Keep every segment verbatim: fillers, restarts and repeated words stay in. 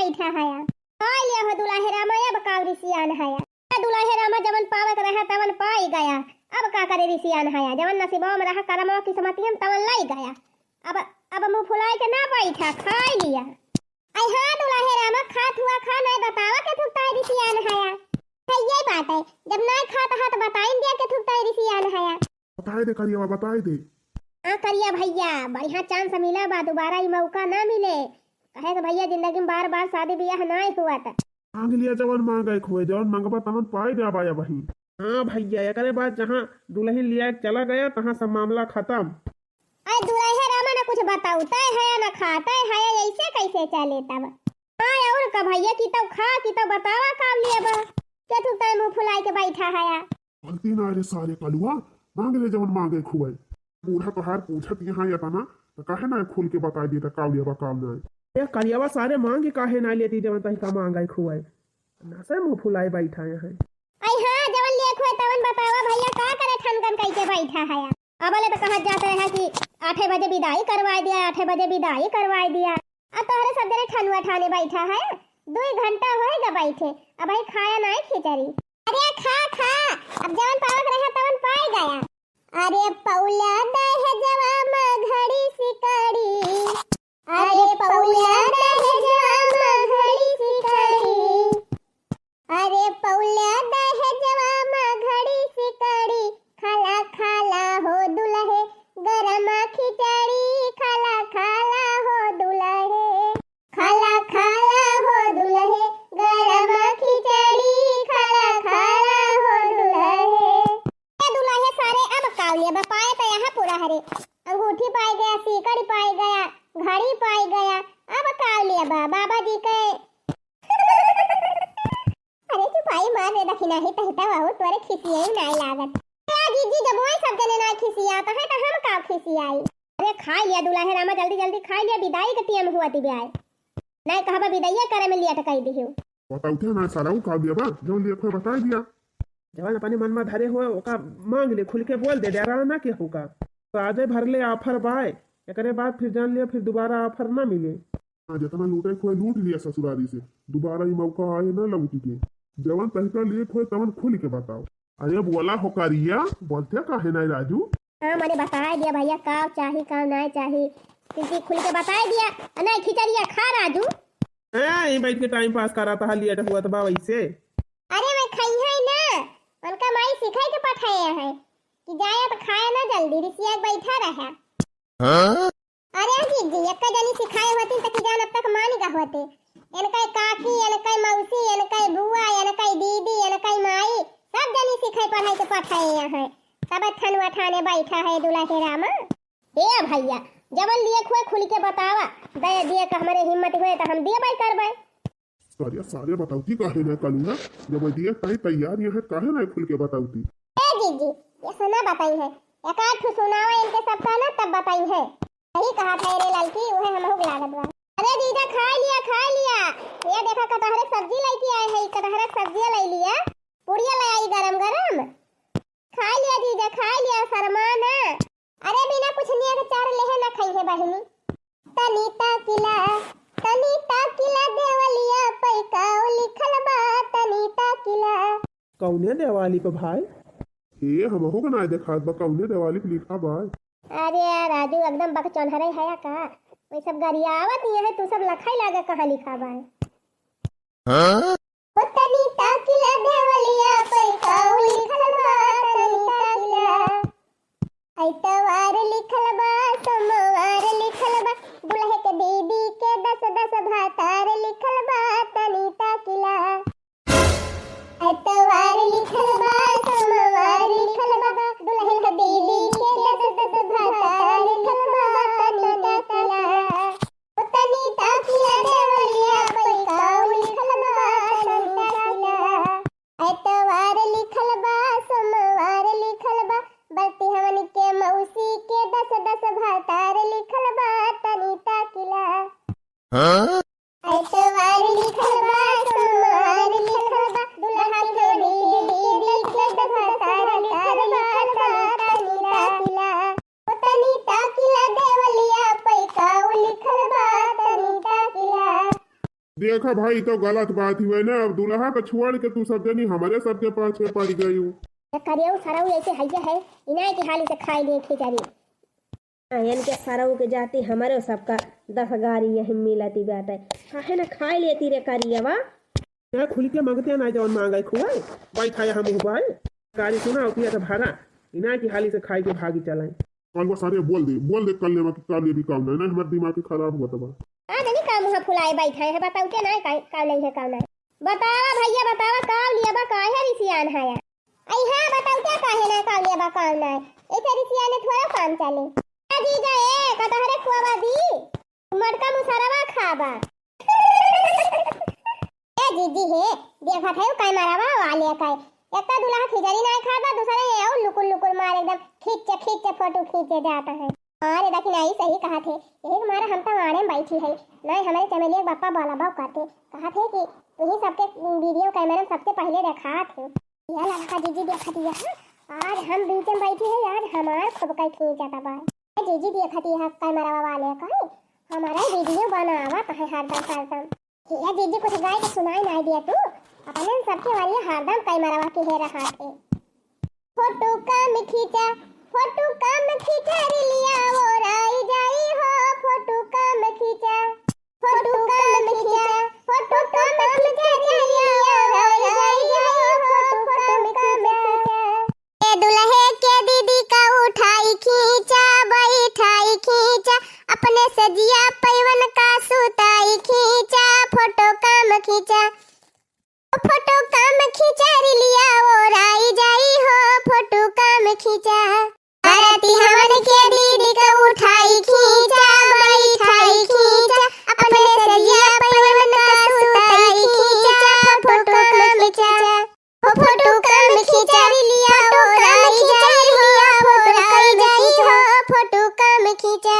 बैठा हया। खाइ लिया हो दुलाहे रामा, अब काउ रिसियान हया। ए दुलाहे रामा, जवन पावक रहा तवन पाइ गया, अब का करे रिसियान हया। जवन नसीबवा में रहा, करमवा किस्मतिया में, तवन लइ गया। अब, अब मुँह फुलाइ के ना बैठा, खाइ लिया। अइ हाँ दुलाहे रामा, खात हुआ खा, नाहीं बतावा के थुकता है रिसियान हया। है ये बात है, जब नाहीं खात हा तो बताइन दिया के थुकता है रिसियान हया। बताइ दे करियवा, बताइ दे। हाँ करिया भइया, बढ़िया chance मिला बा, दुबारा ई मौका ना मिले। कहे तो भइया जिंदगी में बार बार शादी बियाह नाहीं हुआ था। माँग लिया जवन माँगे खुए, जवन मंगबा तवन पाइ जाबा या बहिन। हाँ भइया, एकरे बाद जहाँ दुलहिन लिया के चला गया, तहाँ सब मामला खतम। अरे दुलहे रामा, ना कुछ बताउतै हया, ना खातै हया, अइसे कइसे चले तब? हाँ, अउर का भइया, कि तउ खा, कि तउ बतावा का लेबा? के तू तै मुँह फुलाइ के बैठा हया? गलती ना रे सारे कलुआ, माँग ले जवन माँगे खुए। बूढ़ा तोहार पूछत यहाँ यतना, त काहे ना खुल के बताइ देता का लेबा का नाहीं? ए करियवा सारे, माँग काहे ना लेती जवन तही का माँगे खुए? ना से मुँह फुलाइ बैठा यहाँ। अइ हाँ, जवन लेख होए तवन बतावा भइया, का करे ठनगन कइके बैठा हया? अबले तो कहत जात रहा कि आठे बजे बिदाई करवाइ दिया, आठे बजे बिदाई करवाइ दिया। अब तोहरे सब जने ठनुआ ठाने बैठा है, दुइ घंटा होइगा बैठे, अबहीं खाया नाहीं खिचड़ी। अरे खा, खा, अब जवन पावक रहा तवन पाइ गया। अरे पौला दहेजवा में घड़ी सिकड़ी, अरे पौला दहेजवा में घड़ी सिकड़ी, अरे पौला दहेजवा में घड़ी सिकड़ी, खाला खाला हो दुलहे, गरमा खिचड़ी, खाला खाला हो दुलहे, खाला खाला हो दुलहे, गरमा खिचड़ी, खाला खाला हो दुलहे। ए दुलहे सारे, अब काउ लेबा, पाए तो यहाँ पूरा हरे, अंगूठी पाइ गया, सिकड़ी पाइ गया, घड़ी पाइ गया, अब काउ लेबा, बाबा जी के। अरे चुपाई मार रे दखिना ही तहिता बाबू, तोरे खिसियाई नाहीं लागत। ए जीजी, जब वही सब जने नाहीं खिसियात है तो हम का खिसियाई? अरे खाइ लिया दुलहे रामा, जल्दी जल्दी खाइ लिया, बिदाई के टेम हुआ ती ब्याय। नाहीं कहबा बिदाइया करे में लेट कइ दिहु। बताउते ना सारा, उ का लेबा, जवन लेख होए बताइ दिया। जवन अपने मन में धरे होए, ओका माँग ले, खुल के बोल दे, डरा ना केहू का। तो आजे भर ले offer बाय, एकरे बाद फिर जान लिया, फिर दुबारा offer ना मिले। हाँ, जेतना लूटे खोए लूट लिया ससुरारी से, दुबारा ई मौका आए ना लौटी के। जवन तहिका लेख होए तवन खुल के बताओ। अरे बोला हो करिया, बोलते काहे नाहीं राजू? हाँ, मने बताइ दिया भइया, का चाही, का नाहीं चाही, क्योंकि खुल के बताइ दिया। नाहीं, खिचड़िया खा राजू। ए, यहीं बैठ के time pass करा था, लेट हुआ तो बा वैसे। अरे मैं खाई है ना, उनका माई सिखाई के पठाए है कि जाया तो खाया ना जल्दी, रिसिया के बैठा रहा। हाँ? अरे जीजी, एक्का जनी सिखाए होती त की जान अब तक मान गा होते। एनकै काकी, एनकै मौसी, एनकै बुआ, एनकै दीदी, एनकै माई, सब जनी सिखाए पढ़ाई के पठाए यहाँ। तब ठनुआ ठाने बैठा है दुलहे रामा। ए भइया, जवन लेख होए खुल के बतावा, दे दिए का हमरे हिम्मत होए त हम देबै करबै। सारे, सारे बताउती काहे ना कलू ना, जब दिए ताई तैयार यहाँ काहे ना खुल के बताउती? ए जीजी, ये सुना बताई है, एक आध ठो सुनावा इनके सबका ना तब बताई है। सही कहा था रे ललकी, उहे हमहू के लागत बा। अरे जीजा खाइ लिया, खाइ लिया, ये देखा कटहरे के सब्जी लइके आए है, कटहरे के सब्जिया लइ लिया, पुड़िया लइ आई गरम गरम। खाइ लिया जीजा, खाइ लिया, शर्मा ना। अरे बिना कुछ नियर चार लेहे ना खइहे बहिनी। तनी ताकिला, तनी ताकिला देवलिया पै काउ लिखल बा, तनी ताकिला। कौने देवाली पे भाई? ए, हमहू के नाहीं देखात बा, कौने देवाली पे लिखा बा? अरे यार राजू, एकदम बकचोन्हरे हया का? वही सब गरियावत ही है, तू सब लखाई लागे कहाँ लिखा बा? हाँ? ओ तनी ताकिला देवलिया पै काउ लिखल बा, तनी ताकिला। ऐतवार लिखल बा, सोमवार लिखल बा, दुलहे के दीदी के दस दस भातार लिखल बा, तनी ताकिला। ऐतवार लिखल बा, सोमवार लिखल बा, दुलहे के दीदी के दस दस भातार लिखल बा, तनी ताकिला। ओ तनी ताकिला देवलिया पै काउ लिखल बा, तनी ताकिला। ऐतवार लिखल बा, सोमवार लिखल बा, बरती हमन के मौसी के दस दस भातार लिखल बा, तनी ताकिला। हाँ? ऐतवार लिखल बा, सोमवार लिखल बा, दुलहा के दीदी के दस दस भातार लिखल बा, तनी ताकिला। ओ तनी ताकिला देवलिया पै काउ लिखल बा, तनी ताकिला। देखा भाई, ई तो गलत बात हुए ना। अब दुल्हा के छोड़ के तू सब जनी हमरे सबके पाछे पड़ गई हो। ए करियऊ सरऊ ऐसे हइये है, इनाय की हाली से खाई लिए खिचड़ी। इनके सरऊ के जाति हमरे सबका दस गारी यही मिलती बाटे। काहे ना खाई लेती रे करियवा? ना खुल के मांगते ना जवन मांगे खुआई। बैठाया हम हुबाई। गारी सुना उठिया तो भागा। इनाय की हाली से खाई के भागी चलाई। कल वो सारे बोल दे, बोल दे कल लेवा कि का लेबी काम ना, ना हमार दिमाग के खराब हुआ तबा। आ जनी का मुंह फुलाए बैठा है, बताऊ के ना का, का नहीं है का ना। बतावा भैया बतावा, का लिया बा, काहे रिसियान है? आई हाँ, बताऊ क्या काहे ना, का लिया बा, का ना। ऐसे रिसियाने थोड़ा काम चले। ए जीजा ए, का तहरे कुआवा दी? मटका मुसरवा खाबा। ए जीजी हे, देखत है कैमरावा वाले का। एक तो दुल्हा खिचड़ी ना खाबा, दूसरे ये और लुकुर लुकुर मार एकदम खींचे खींचे फोटो खींचे जाता है। अरे देखी ना, ई सही कहा थे, यही मारे हम तो आड़े में बैठी है। नहीं हमारे चमेलिया के बापा बोला बाऊ करते, कहा थे कि तुही सबके वीडियो कैमरा में सबसे पहले देखा थे। या लड़का जीजी देखा दिया है, आज हम बीच में बैठी है, आज हमार खूब कई खींचा था बाल। ए जीजी देखा दिया है कैमरा वाले का, हमारा वीडियो बनावा कहे हरदम हरदम। हे जीजी, कुछ गाय के सुनाई नाई दिया तू? अपने सबके वाली हरदम कई मरवा के हे रहा थे। फोटो कम खींचा, फोटो कम खींचा, रिलिया ओराई जाई हो, फोटो कम खींचा, फोटो कम खींचा, फोटो कम खींचा, रिलिया ओराई जाई हो, फोटो कम खींचा। ए दुल्हे के दीदी का उठाई खींचा, बैठाई खींचा, अपने सजिया पैवन का सुताई खींचा, फोटो कम खींचा, ओ फोटो कम खींचा, रिलिया ओराई जाई हो, फोटो कम खींचा। आरती हमन के दीदी का उठाई खींचा, बैठाई खींचा, अपने सजिया पैवन का सुताई खींचा, फोटो कम खींचा। हो फोटो कम खींचा, रिलिया ओराई जाई हो, फोटो कम खींचा, फोटो कम खींचा।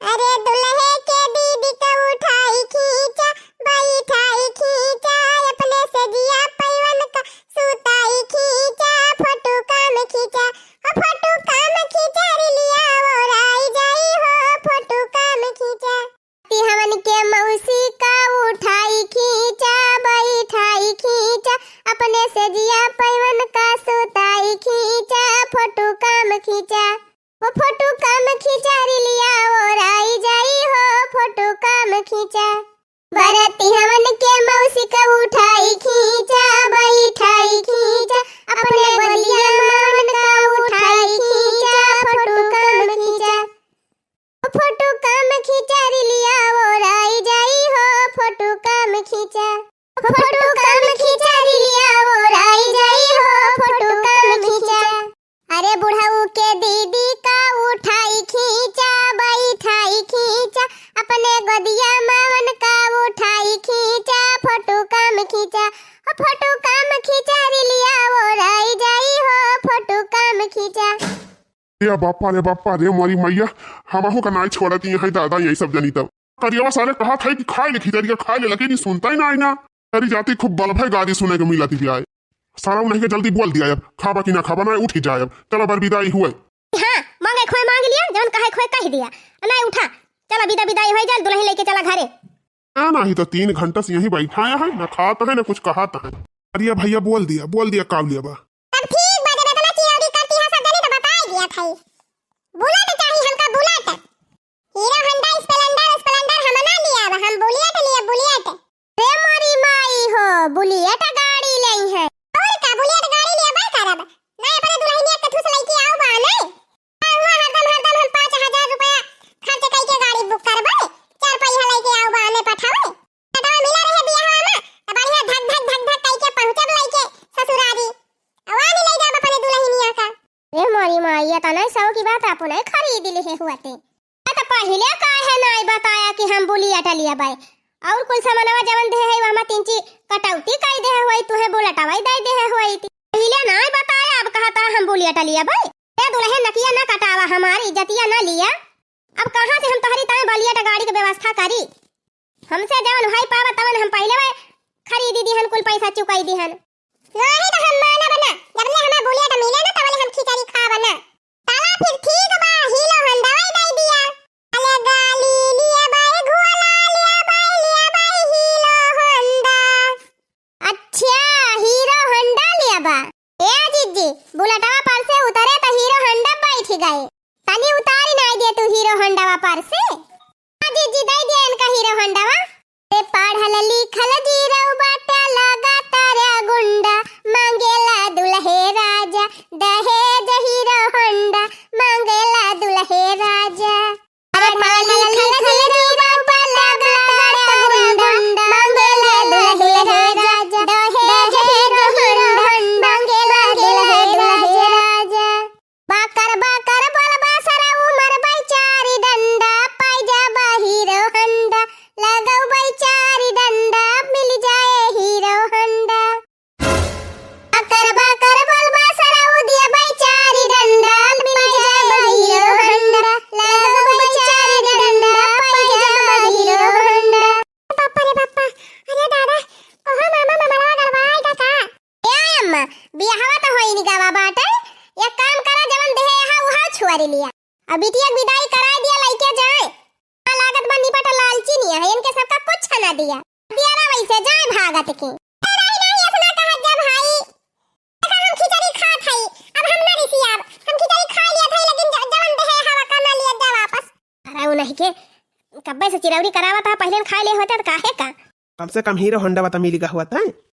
अरे दुल्हे के दीदी का उठाई खींचा, बैठाई खींचा, अपने सजिया पैवन का सुताई खींचा, फोटो कम खींचा, हो फोटो कम खींचा, रिलिया ओराई जाई हो, फोटो कम खींचा। ती हमन के मौसी का उठाई खींचा, बैठाई खींचा, अपने सजिया पैवन का सुताई खींचा, फोटो कम खींचा, वो फोटो कम खींचा, रिलिया ओराई जाई हो, फोटो कम खींचा। बरती हमन के मौसी का उठाई खींचा, बैठाई खींचा, अपने बलिया मामन का उठाई खींचा, फोटो कम खींचा। ओ फोटो कम खींचा, रिलिया ओराई जाई हो, फोटो कम खींचा। ओ फोटो कम खींचा, रिलिया ओराई जाई हो, फोटो कम खींचा। अरे बुढ़ऊ के दीदी का उठाई खींचा, बैठाई खींचा, अपने गोदिया मावन का उठाई खींचा, फोटो कम खींचा, ओ फोटो कम खींचा, रिलिया ओराई जाई हो, फोटो कम खींचा। ए बापा रे बापा रे, मोरी मैया, हमहू का नाई छोड़त यहाँ दादा, यही सब जनी तब। करियवा सारे कहा था कि खाए ले खिचड़िया, खाए ले, लेकिन ई सुनता ही ना, आई ना। तेरी जाति खूब बल भय गारी सुने के मिलत ही आए। सारा उन्हें के जल्दी बोल दिया, अब खाबा कि ना खाबा, ना उठ ही जाए अब। चलो बर विदाई हुए। हाँ, मांगे खोए मांग लिया, जौन कहे खोए कह दिया। नहीं उठा, चला विदा विदाई होई जाए, दुल्हन लेके चला घरे। ए, नाही तो तीन घंटा से यहीं बैठाया है, ना खात है, ना कुछ कहत है। अरे भैया, बोल दिया, बोल दिया, का लिया बा? तब ठीक बा, जब इतना चिरौरी करती है सब जने तो बताए दिया था। बुलेट चाही हमका, बुलेट। हीरो होंडा, स्प्लेंडर, स्प्लेंडर हम ना लिया, हम बुलेट लिए, बुलेट। रे मोरी माई हो, बुलेट गाड़ी लई है। और का, बुलेट गाड़ी लेबे करब। ना अपने दुल्हनिया के ठूस लइके आऊ बा, नहीं? हुआ हरदम, हरदम हम पाँच हजार रुपया खर्च कइके गाड़ी बुक करबे, चार पहिया लइके आऊ बा, नहीं पठावे। बेटवा मिला रहे बियाहवा में, त बढ़िया धक धक धक धक कइके पहुँचब लइके ससुरारी। अवा नहीं ले जाब अपने दुल्हनिया का। ए मोरी माई, ये तो नहीं सौ की बात, आप नहीं खरीद ले है हुआ ते। आ तो पहिले काहे नाई बताया कि हम बुलियट लियबै? और कुल सामानवा जवन देहे है, वहमा तीन ची कटौती कई देहे होई, तुहे बुलेटवा दे देहे होई। पहिले नाई बताया, अब कहता हम बुलियट लियबै। ए दुल्हन, नकिया ना कटावा, हमारी इज्जतिया ना लिया। अब कहाँ से हम तोहरी ताए बुलियट गाड़ी के व्यवस्था करी? हमसे जवन होई पावा तवन हम पहिले वै खरीदी दिहन, कुल पैसा चुकाई दिहन। नहीं तो हम मानब ना, जब ले हमें बुलेट मिले ना, तब ले हम खिचड़ी खाब ना। चला फिर ठीक बा, हीरो होंडा दे दिया। अले गाली लिए बाई, घुआला लिए बाई, लिए गए। तनी उतारी नाई दे तू हीरो होंडावा पर से। हाँ जीजी, दे दिया इनका हीरो होंडावा। ते पढ़ल लिखल जीरो बाटा, लगा तारे गुंडा, मांगेला दुल्हे राजा, दहेज हीरो होंडा, मांगेला दुल्हे राजा। अरे पढ़ल लिखल जीरो बाटा, लगा तारे गुंडा, मांगेला दुल्हे राजा, दहेज हीरो होंडा, मांगेला दुल्हे राजा। बाकर बाकर बोलबा सरऊ, मरबै चारी डंडा, पाई जाबा हीरो होंडा, लगौबै चारी डंडा, मिल जाए हीरो होंडा। बाकर बाकर बोलबा सरऊ, दियबै चारी डंडा, मिल जाबा हीरो होंडा, लगौबै चारी डंडा, पाई जाबा हीरो होंडा। बापा रे बापा, अरे दादा, कहो मामा ममड़वा गड़बड़ाई का का? ए अम्मा, बियाहवा त होई नी गवा बाटे। एक काम करा, जवन देहे हा उहा छुआरी लिया। अब बिटिया के विदाई कराई दिया, लइके जाए। आ लागत बा निपट लालची निया है, इनके सबका कुछ ना दिया। दिया ना वैसे जाए भागत के। ए, नहीं, नहीं, ऐसा ना कहा जा भाई। देखा, हम खिचड़ी खात हई, अब हम ना रिसियाब। हम खिचड़ी खा लिया था, लेकिन ज-, जवन देहे हवा का ना लिया जा वापस। अरे उ नहीं के, कब्बे से चिरौरी करावत है, पहले न खाए ले होते तो काहे का? कम से कम हीरो होंडा बता मिल गवा होता है।